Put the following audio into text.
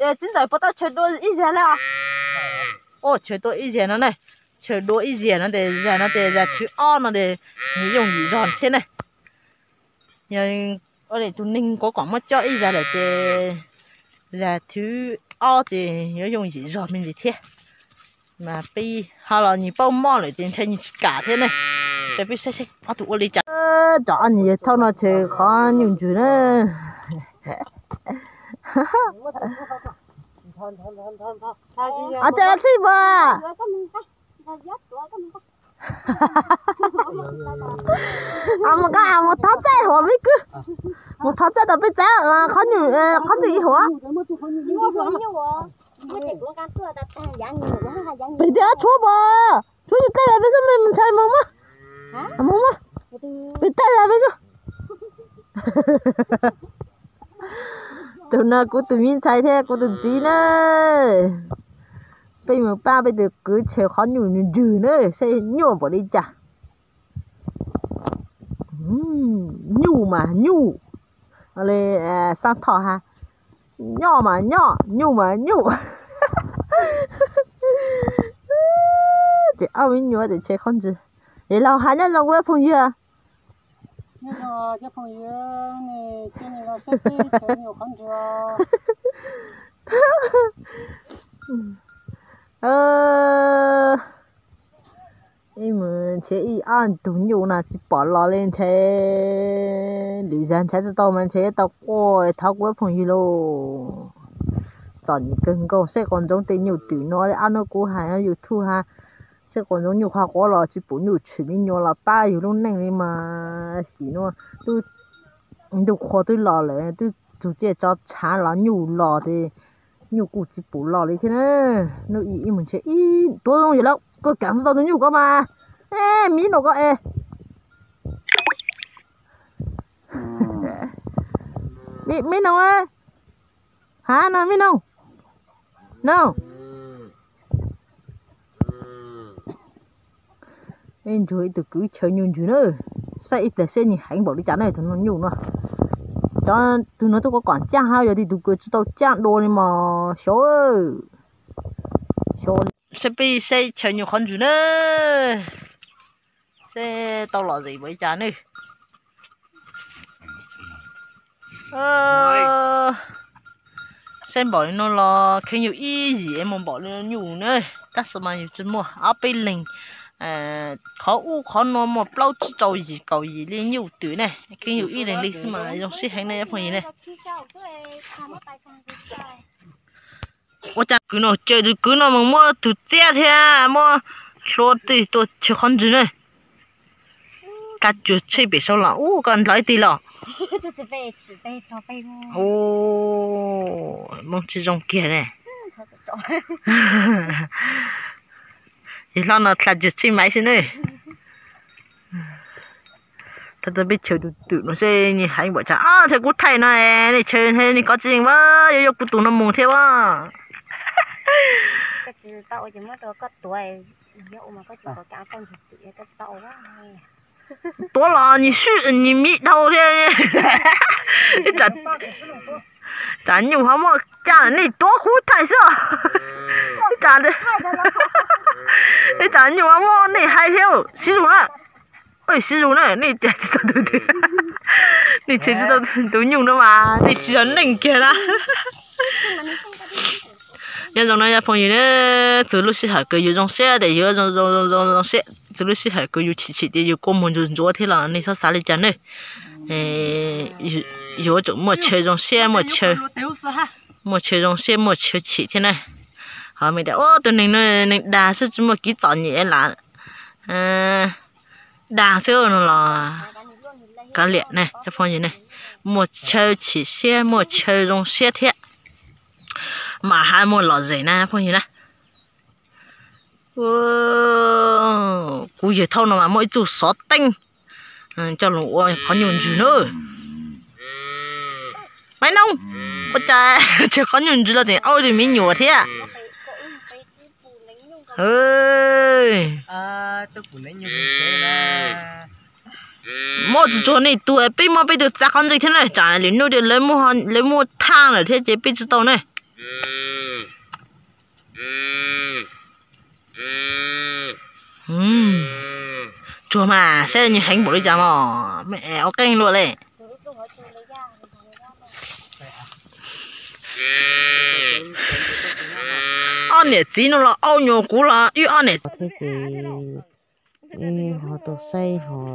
Txiv ntxawm puas tau chaws dua ib zag na? Ua chaws dua ib zag no ne. Chaws dua ib zag no ces zag no ces zag thib ob no ces nws yooj yim zog thiab ne. Yog tus neeg kuv kom muab coj ib zag lawm ces zag thib ob ces yuav yooj yim zog me ntsis thiab. Mas peb ho los nws pauj moj lawm ces ntshai nws tsis kam thiab ne. Ces peb saib saib ob tug ua li cas. Cov ob niag yawg thauj no chaws qhov nyuj ntsws na. Ces txhij puas? Mus nqa mus thov txaij huam me kwv. Mus thov txaij tau peb txaij qhov nyuj, qhov ntswg ib huam. Pem tej ob tshuab puas? Tshuab yus tej los peb xub me mus ntshai mus muab. Mus muab. Pem tej los peb xub. Tus no kuv tus me ntxhais thiab kuv tus txiv na. Peb mus pab peb tus kwv chaws qhov nyuj ntsws na, saib nyuaj npaum li cas. Nyuj mas nyuj. Xab Thoj has, nyuj mas nyuj, nyuj mas nyuj. Ces ob me nyuam ces chaws qhov ntswg. Es laus has nyob zoo kuv phooj ywg. Ib mus nrhiav ib ob tug nyuj no tsis pom los li ntshe lwm zag nrhiav tsis tau mas ntshe tau quaj thov kuv phooj ywg lauj. Txom nyem kawg nkaus, saib quas ntsoov tej nyuj twm no li ob hnub kuv hais YouTube ha, saib quas ntsoov nyuj qhuav quav los tsis pum nyuj tshwm me nyuam los pab yus lub neej li mas xyim no twb ntuj qhua twb los lawm twb txug ciaj tso tshav los nyuj los ces nyuj kuj tsis pum los li thiab na. Hnub ib mus nrhiav ib tuav zoo yam lawm koj kam tsis tau tus nyuj ko mas. Miv no ko es, miv no, ha no miv no, no. Ib ntsuag ib tug kwv chaw nyuj ntsws na, saib ib pliag seb nws heev npaum li cas na tus nyuj no. Cov tus no twb kom kom caj ha, yog tias tus kwv tsis tau caj dua li mas xyov, xyov. Saib peb saib chaw nyuj qhov ntswg na, seb tau lom zem npaum li cas ne. Saib npaum li no los kheev yus ib yim es mus npaum li nyuj na, tab sis mas yus tsis muaj ob peb leeg, qhov ub qhov no muaj plaub tsib rau yim kaum yim li nyuj twm ne, kheev yus ib leeg li xwb mas zoo siab heev ne phooj ywg ne. Ua cas kwv no, ces tus kwv no mus muab tus txiab thiab muab hlua twg tua chaw qhov ntswg ne. Kab cuag tsheb pem saud los ub, koj nrog ib tij los. Ub, Hmoob tsis zoo kiag ne. Ces hlob no tha cuag tsheb maiv xwb ne. Thaij tau peb chaw tus twm no seb nws heev npaum cas. Chaw kuv thaij no, nej chaw nej kov tsis yeej as, yuav yuav kuv tus no mus thiab as. Tuav los nws swb nws miv dhau thiab. Tsam nyuj ho muaj caj nej tuav kuv thaij xwb. Ib tsam nyuj ho muaj nej hais thiab, sib zog na. Sib zog na, nej tsis tau tus, nej tsis tau tus nyuj no mas nej tsis yog neeg kiag na. Nyob zoo na phooj ywg na, txhua lub sij hawm kws yus zoo siab ces yus zoo zoo zoo siab, txhua lub sij hawm kws yus chim chim ces yus kuj mus ntxuav ntxuav thiab los nej txhob xav li cas ne. Yuav tsum muaj chaw zoo siab, muaj chaw zoo siab muaj chaw chim thiab na. Ho me tias ua tus neeg no neeg dag xwb tsis muaj kev txom nyem lam dag xwb no los kav liam ne cov phooj ywg ne, muaj chaw chim siab muaj chaw zoo siab thiab mas haj muaj lom zem na phooj ywg na. Kuv yawg thauj no mas muaj ib txuj xov teeb coj los ua qhov nyuj ntsws na. Maiv Noog, ua cas chaw qhov nyuj ntsws los tseem aub li me nyuam thiab? Muaj tsis tsuag nej tug, peb muaj peb tug txav qhov ntswg thiab na, tsam lwm hnub lawv muaj thaj lawm thiab ces peb tsis tau ne. Tsuag mas saib nws heev npaum li cas mas, ua qeej luaj li. Ob niam txiv no los auj nyuam kuv los wb ob niam txiv thiab ces ho tau saib ho